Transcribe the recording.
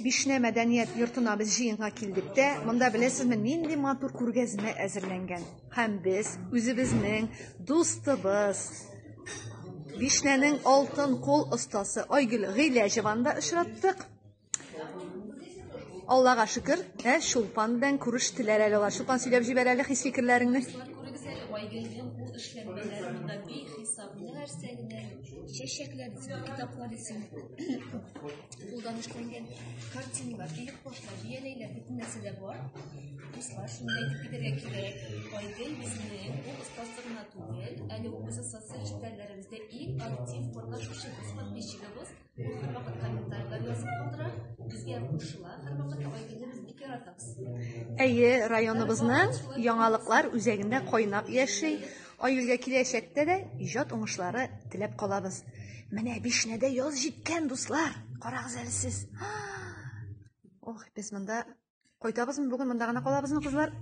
Бишнә мәдәният йортына без җыенга килдек тә, монда беләсезме, нинди матур күргәзмә әзерләнгән. Һәм без үзебезнең дустыбыз, Бишнәнең алтын кул остасы Айгөл Гыйләҗеваны да очраттык. Аллага шөкер, ә Чулпан белән күрештеләр әле алар. Чулпан, сөйләп җибәр әле хис-фикерләреңне. Күрегез әле, Айгөлнең кул эшләнмәләре монда бихисап, нәрсә генә юк. Чәчәкләр дисең, китаплар дисең, кулдан эшләнгән картиналар, оекбашлар, бияләйләр, бөтен нәрсә дә бар. Дуслар, шуны әйтеп китәргә кирәк, Айгөл безнең кул остасы гына түгел, әле ул безнең социаль челтәрләребездә иң актив катнашучыбыз, подписчигыбыз. Ул һәрвакыт комментарийлар язып калдыра, безгә кушыла, һәрвакыт Айгөлне без бик яратабыз. Әйе, районыбызның яңалыклар үзәгендә кайнап яши. Айгөлгә киләчәктә дә иҗат уңышлары теләп калабыз. Менә Бишнәдә яз җиткән, дуслар. Карагыз әле сез. Ох, без монда кайтабызмы бүген, монда гына калабызмы, кызлар?